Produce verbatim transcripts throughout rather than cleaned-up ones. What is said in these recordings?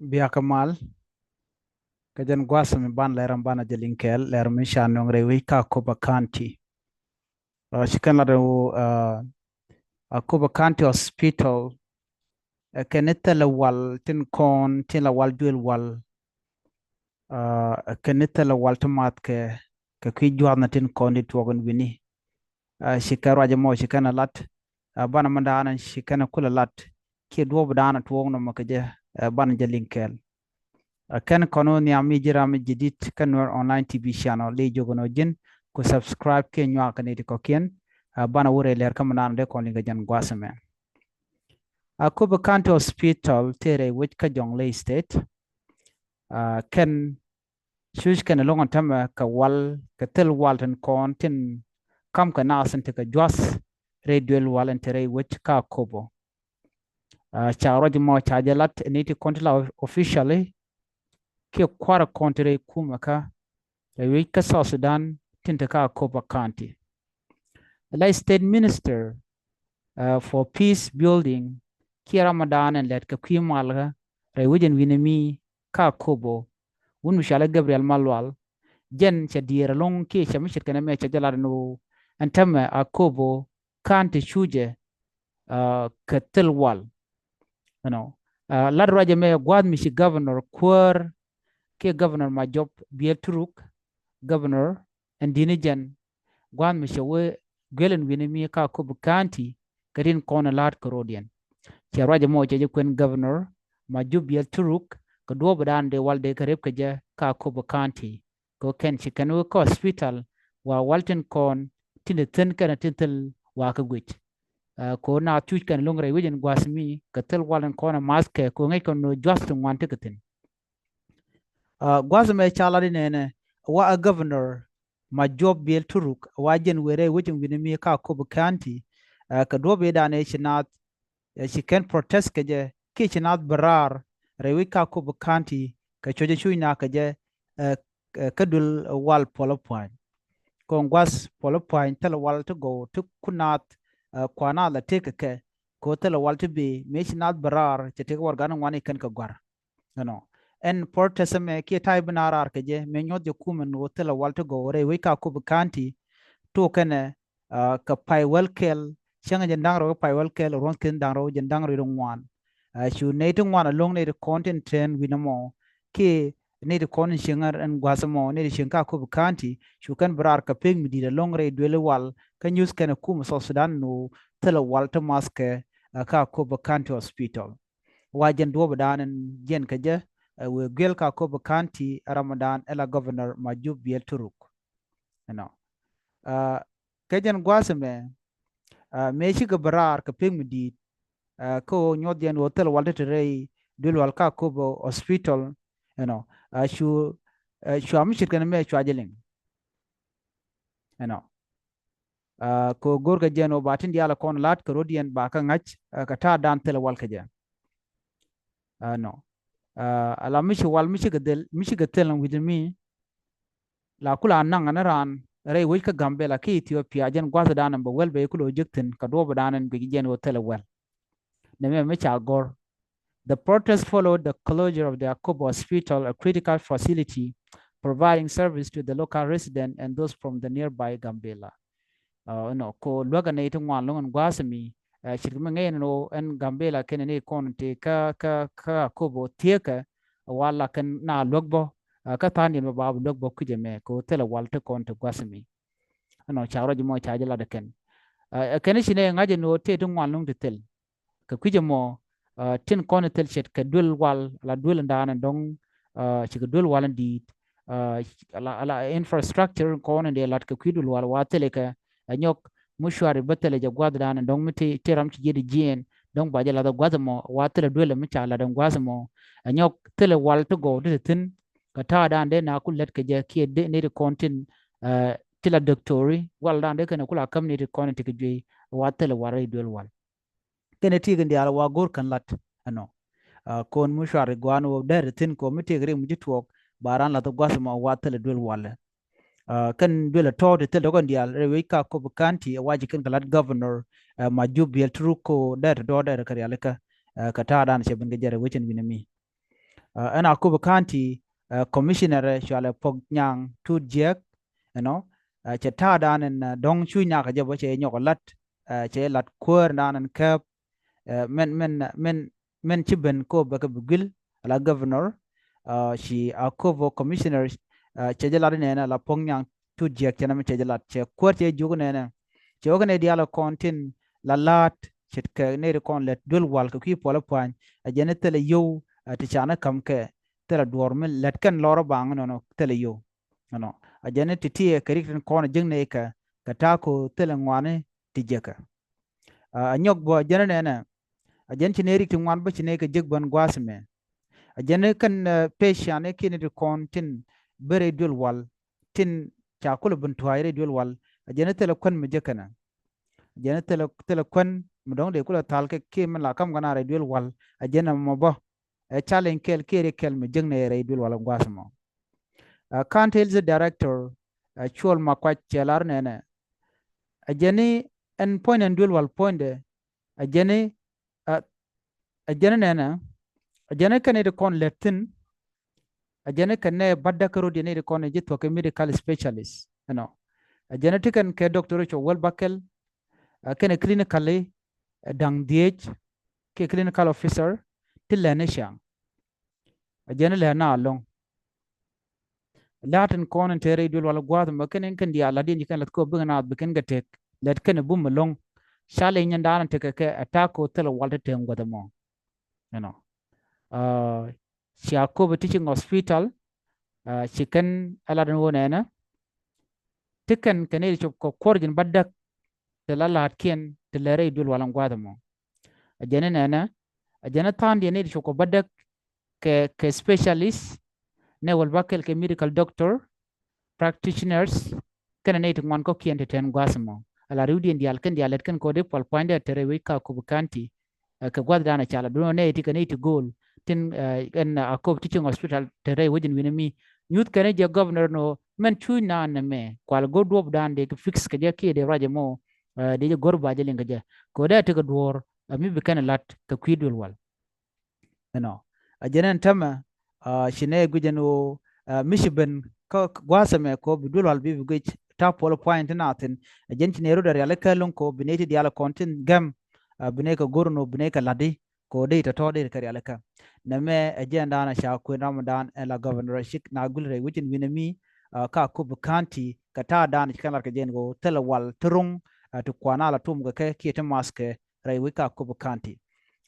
Biakä mal. Kä jɛn gua̱a̱th mi ban lɛr, banɛ jɛ liŋ kɛɛl lɛr mi ca nöŋ rɛy wec kä Akobo County. Ci kɛn lat wu Akobo County Hospital ɛ kɛn ni thilɛ wal tin kɔn tin la wal duel wal. Ɛ kɛn ni thilɛ wal ti math kɛ kɛ kui̱ jua̱thna tin kɔn di tuɔk in wi̱ni. Ci kɛn ruac ɛmɔ ci kɛn ɛ lat. Banɛ mi daanɛ ci kɛn ɛ kulɛ lat kiɛ duɔ̱ɔ̱p daanɛ tuɔɔk nɔmɔ kɛ jɛ. Banɛ jɛ liŋ kɛɛl. Kɛn kɔn wä nhiam mi ji̱ ram mi ji̱ dit kä Nuer Online T V channel, li jok nɔ ji̱n ku subscribe kiɛ nyuak kɛ ni ti kɔkiɛn. Banɛ wä rɛy lɛr kä mi daanɛ dee kɔn liŋ kɛ jɛn gua̱a̱th ɛmɛ. Akobo County Hospital tëë rɛy wec kä Jonglei State. Kɛn cuc kɛn lo̱ŋ ɛn tämɛ kɛ wal kɛ thil wal tin kɔn tin kam kɛ naath in ti kɛ jua̱th rɛy duel wal in ti rɛy wec kä Akobo. Ca ruac mɔ ca jɛ lat ni ti kɔn ti la officially kiɛ kuarɛ kɔn ti rɛy kumɛ kä rɛy wec kä South Sudan tin ti kä Akobo County. La State Minister for Peace Building kiɛ ram mi daanɛ lɛt kɛ kui̱ mal kä rɛy wec in wi̱ni mi kä Akobo, wun mi cɔalɛ Gabriel Malual. Jɛn cɛ diɛɛr ɛlɔ̱ŋ kiɛ cɛ mi ce̱tkɛ nɛmɛ cɛ jɛ lat ni ɣöö ɛn tämɛ Akobo County cucɛ kɛ thil wal. Ɛnɔ lat ruacɛ mɛ gua̱a̱th mi ci governor kuäär kiɛ governor Majɔp Biɛl Turuk, governor ɛn di̱t ni jɛn gua̱a̱th mi cɛ wee guiɛl ɛn wi̱ni mi kä Akobo County kɛ tin kɔn ɛ la̱a̱t kɛ ro̱diɛn. Cɛ ruacɛ mɔ cɛ jɛ kuɛn governor Majɔp Biɛl Turuk kɛ duɔ̱ɔ̱p daanɛ dee wal dee kɛ rep kɛ jɛ kä Akobo County. Kɛ kɛn ci kɛn wä kä hospital wa wal tin kɔn tin thi̱n kɛn tin thil wa kä guic. Kɛ na cuc kɛn lo̱ŋ rɛy wec in gua̱a̱th mi kɛ thil wal in kɔn a math kɛ kɛ ŋäc kɛn nɔ jua̱th ti ŋuan ti kɛ thi̱n. Gua̱a̱th mɛ ca lat inɛnɛ wa a governor Majɔp Biɛl Turuk wa jɛn wee rɛy wec in wi̱ni mi kä Akobo County kɛ duɔ̱ɔ̱p i̱ da̱a̱n ëë ci naath ci kɛn protest kɛ jɛ kiɛ ci naath bɛ raar rɛy wec kä Akobo County kɛ cuɔ̱cɛ cuc na kɛ jɛ kä duël wal puɔlä pua̱ny. Kɔn gua̱th puɔlä pua̱ny thilɛ wal ti gɔw ti ku naath kua̱r naath la tëëk kɛ kɛ kɛ thilɛ wal ti bëë mëë ci naath bɛ raar cɛ tëëk warɛgakni ŋuan i̱ kɛn kɛ gua̱r. Ɛnɔ ɛn protest ɛmɛ kiɛ ta̱yɛ bi na raar kɛ jɛ mëë nyuɔ̱th jɛ kumɛ ni ɣöö thilɛ wal ti gɔw rɛy wec kä Akobo County. Tuɔk kɛnɛ kɛ pay wäl kɛl cäŋ jɛn da̱ŋ rɛw kɛ pay wäl kɛl ruɔ̱n kɛn da̱ŋ rɛw jɛn da̱ŋ rɛw ruɔ̱n ŋuan. Cu nɛy ti ŋuan ɛlɔ̱ŋ nɛy ti kɔn tin tɛn wi̱n ɛmɔ kiɛ nɛy ti kɔn in cieŋ ɛn gua̱th ɛmɔ nɛy ti cieŋ kä Akobo County cu kɛn bi raar kɛ pek mi di̱i̱t ɛlɔ̱ŋ rɛy duëli wal kä nyuth kɛn ɛ kumɛ South Sudan ni ɣöö thilɛ wal ti math kɛ kä Akobo County Hospital. Wa jɛn duɔ̱ɔ̱p da̱a̱n ɛn jiɛn kɛ jɛ wëë guiɛl kä Akobo County ɛ ram mi da̱a̱n ɛ la governor Majɔp Biɛl Turuk. Ɛnɔ kɛ jɛn gua̱a̱th ɛmɛ mëë cikɛ bi raar kɛ pek mi di̱i̱t kä ɣöö nyuɔth jɛn ɣöö thil wal ti te rɛy duël wal kä Akobo Hospital. Ɛnɔ cu cua mi ce̱tkɛ nɛmɛ cua jɛ liŋ. Ɛnɔ kɛ ɣöö go̱rkɛ jɛn ɣöö ba tin diaal kɔn la̱t kɛ ro̱diɛn ba kä ŋa̱c kɛ ta̱a̱ da̱a̱n thilɛ wal kɛ jɛ. Ɛnɔ ala mi ci wal mi cikɛ dhil mi cikɛ thil wi̱c mi la kula naŋ ni raan rɛy wec kä Gambela kä Ethiopia jɛn gua̱th da̱a̱n ɛn bɛ wäl bɛ kulɛ jek thi̱n kɛ duɔ̱ɔ̱p da̱a̱n ɛn guic jɛn ɣöö thilɛ wal. Nɛmɛ mi ca gɔ̱r. The protest followed the closure of the Akobo Hospital, a critical facility providing service to the local residents and those from the nearby Gambela. Ɛnɔ ko luäk ɛn nɛy ti ŋuan lo̱ŋ ɛn gua̱a̱th mi ce̱tkɛ mi ŋäc ɛn ɣöö ɛn Gambela kɛnɛ nɛy kɔn ti kä kä kä Akobo thieekä wa la kɛn na luäk bä kä tha̱a̱ŋ diɛn bä ba bi luäk bä kui̱c ɛmɛ ko thilɛ wal ti kɔn ti gua̱a̱th mi. Ɛnɔ ca ruac mɔ ca jɛ lat ɛ kɛn. Ɛ kɛn ci nɛ ŋa̱c ɛn ɣöö tëë ti ŋuan lo̱ŋ ti thil kɛ kui̱c ɛmɔ tin kɔn thil ce̱tkɛ duël wal ala duël in da̱a̱n in dɔ̱ŋ cikɛ duël wal in di̱i̱t ala ala infrastructure in kɔn in dee lat kɛ kui̱ duël wal wa thilɛ kɛ ɛ nyɔk mucuari bä thilɛ jɛ gua̱th da̱a̱n in dɔ̱ŋ mi ti ti ram ci jiɛt jiɛn dɔ̱ŋ ba jɛ lath ɛ gua̱th ɛmɔ wa thilɛ duël mi ca lat in gua̱th ɛmɔ ɛ nyɔk thilɛ wal ti gɔw ti ti thi̱n kɛ ta̱a̱ da̱a̱n dee na ku lät kɛ jɛ kiɛ dee ni ti kɔn tin ti la dɔktori wal da̱a̱n dee kɛn ku la käm ni ti kɔn ti kɛ juey wa thilɛ wal rɛy duël wal. Kɛn ɛ ti̱i̱k in diaal wa go̱r kɛn la̱t ɛnɔ. Ko̱n mi cuar i̱ gua̱a̱n wä dɛr thi̱n ko̱ mi ti̱i̱k rim ji̱ tuɔɔk ba raan la̱th gua̱th mɔ wa thilɛ duël walɛ. Kɛn duël ɛ tɔ̱ɔ̱t ɛ thil dɔ̱kɔn diaal rɛy wec ka Akobo County ɛ wac kɛn kɛ la̱t governor Majɔp Biɛl Turuk ko̱ dɛr tɔ dɔ̱ɔ̱r dɛr kɛ rialikä kɛ ta̱a̱ da̱a̱n cɛ ben kɛ jɛr ɛ wecin wi̱nɛ mi. Ɛn Akobo County commissioner cualɛ Pok Nyaŋ Tut Jiɛk, you know, cɛ ta̱a̱ dan in dɔ̱ŋ cuc nakä jɛ bä cɛ nyɔk lat, cɛ lat kuäär dan in kääp, mɛn mɛn mɛn mɛn ci ben kop bɛ kɛ bi guil ala governor. Ci Akobo commissioner cɛ jɛ lat inɛnɛ ala Pok Nyaŋ Tut Jiɛk cɛ nɛ mi cɛ jɛ lat cɛ kuäär cɛ jiök inɛnɛ. Cɛ wä kɛ nɛ diaal kɔn tin la la̱a̱t ce̱tkɛ nɛy ti kɔn lät duel wal kɛ kui̱ puɔl pua̱ny. A jɛn thilɛ yio̱w ti canɛ ka̱m kɛ thilɛ duɔ̱ɔ̱r mi lät kɛn lɔr baŋ nɔnɔ thilɛ yio̱w. Nɔnɔ a jɛn ti tiɛ kɛ rik tin kɔn jiäk nɛy kɛ kɛ ta̱a̱ ko̱ thilɛ ŋuani ti jiäkä. A nyɔk bä a jɛn nɛnɛ a jɛn ci nɛy rik ti ŋuan bä ci nɛy kɛ jiäk bän gua̱a̱th mɛ. A jɛn kɛn pecian kiɛ ni ti kɔn tin bä rɛy duel wal tin ca kulɛ ben tua̱a̱c rɛy duel wal. A jɛn thilɛ kuän mi jiäkänä. A jɛn thilɛ thilɛ kuän mi dɔ̱ŋ dee kulɛ thal kɛ kiɛ mi la ka̱m kɛ na rɛy duel wal. A jɛn ɛmɔ bä ɛ challenge kɛl kiɛ ri kɛl mi jiäk nɛy rɛy duel wal gua̱a̱th mɔ. County Health Director Cuɔl Makuac cɛ lar nɛnɛ a jɛn ɛn puɔ̱ny ɛn duel wal puɔ̱nydɛ a jɛn a jɛn nɛnɛ a jɛn kɛn it kɔn lät thi̱n. A jɛn kɛn nɛ batdä kä rot yɛn it kɔn ji̱ thuɔ̱k kɛ medical specialist, you know. A jɛn ti kɛn kɛ doctor cɔ wäl bakɛl kɛn clinically da̱ŋ dhiec kɛ clinical officer ti lɛn i̱ ciaŋ. A jɛn lɛn na lo̱ŋ. La̱t in kɔn in te rɛy duel wal gua̱a̱th mɛ kɛn in kɛn diaal la̱t in ci kɛn la̱t kop bikɛ naath bi kɛn kɛ tek lɛt kɛn bum ɛlɔ̱ŋ. Ca lɛ nyin da̱a̱n in tekɛ kɛ attack ko thilɛ wal te teŋ gua̱th ɛmɔ. You know. Ci Akobo Teaching Hospital ci kɛn ɛ la̱t in wä nɛnɛ ti kɛn kɛ nɛy ti cop kɛ kuɔr ji̱n batdäk ti la la̱a̱tkiɛn ti lɛ rɛy duel wal in gua̱a̱th ɛmɔ. A jɛn in nɛnɛ a jɛn in tha̱a̱ŋdiɛn nɛy ti cop kɛ batdäk kɛ kɛ specialist nɛ wäl bakɛl kɛ medical doctor, practitioners kɛnɛ nɛy ti ŋuan kɔ̱kiɛn ti tɛn gua̱a̱th ɛmɔ. Ala riwdiɛn diaal kɛn diaal lɛt kɛn kɛ wä di pual pua̱nydɛ te rɛy wec ka Akobo County. Kɛ gua̱th danɛ ca la duno nɛy ti kɛ nɛy ti go̱o̱l tin ɛn Akobo Teaching Hospital te rɛy wec in wi̱n mi nyuth kɛn jɛ governor no mɛn cuc naan nɛ mɛ kual go̱r duɔp dan dee kɛ fix kɛ jɛ kiɛ dee ruac ɛmɔ. Dee jɛ go̱r ba jɛ liŋ kɛ jɛ kɛ wä dee tekɛ duɔ̱ɔ̱r mi bi kɛn la̱t kɛ kui̱ duel wal. You know, a jɛn ɛn tämɛ ci nɛ guic ɛn ɣöö mi ci ben kä gua̱a̱th ɛmɛ kɛ ɣöö bi duel wal bi bi guic ta̱a̱ puɔl pua̱ny ti naath thi̱n. A jɛn ci nɛ rot a rialikä lo̱ŋ kɛ ɣöö bi nɛy ti diaal kɔn tin gɛm bi nɛy kɛ go̱r ɛn ɣöö bi nɛy kɛ la̱tdi kɛ ɣöö dee tɔ̱tɔ̱ dee kɛ rialikä. Nɛmɛ ɛ jɛn da̱a̱n a ca kuën ram dan ɛ la governor a cik na guil rɛy wec in wi̱n ɛmi kä Akobo County kɛ ta̱a̱ da̱a̱n ci kɛn lat kɛ jɛn kɛ ɣöö thilɛ wal ti ro̱ŋ ti kuan a la tum kɛ kɛ kiɛ ti math kɛ rɛy wec ka Akobo County.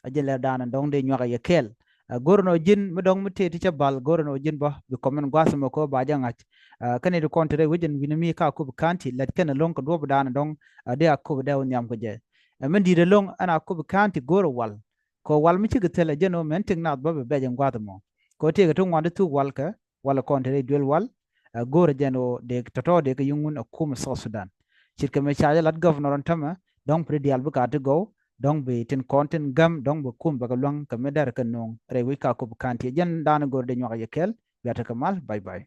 A jɛn lɛr da̱a̱n dɔ̱ŋ dee nyuak a yɛ kɛɛl. Ɛ go̱r nɔ ji̱n mi dɔ̱ŋ mi tëë ti cä bal go̱r nɔ ji̱n bä bi kɔmin gua̱th mɛ kɔ ba jɛ ŋa̱c. Ɛ kɛn it kɔn ti rɛy wec in wi̱n mi ka Akobo County lɛt kɛn ɛlɔ̱ŋ kɛ duɔ̱p da̱a̱n dɔ̱ŋ a dee Akobo dee wä nhiam kɛ jɛ. Ɛ min di̱i̱t ɛlɔ̱ŋ ɛn Akobo County go̱r ɛ wal kɔ wal mi cikɛ thil ɛ jɛn ɔ mɛn tik nath bä bi bɛc in gua̱th mɔ kɔ tëëkɛ ti ŋuan ti thuk wal kɛ wal kɔn te rɛy duel wal. Ɛ go̱o̱rɛ jɛn ɣöö dee tɔ̱tɔ̱ dee kɛ yuŋun ɛ kum South Sudan. Ce̱tkɛ mɛ ca jɛ lat governor ɛn tämɛ dɔ̱ŋ piri diaal bi ka ti gɔw dɔ̱ŋ bi tin kɔn tin gäm dɔ̱ŋ bi kum bɛ kɛ luäŋ kɛ mi dɛr kɛ no̱o̱ŋ rɛy wec ka Akobo County. Jɛn da̱a̱n go̱o̱rɛ dee nyuak yɛ kɛl bia tekɛ mal. Bye bye.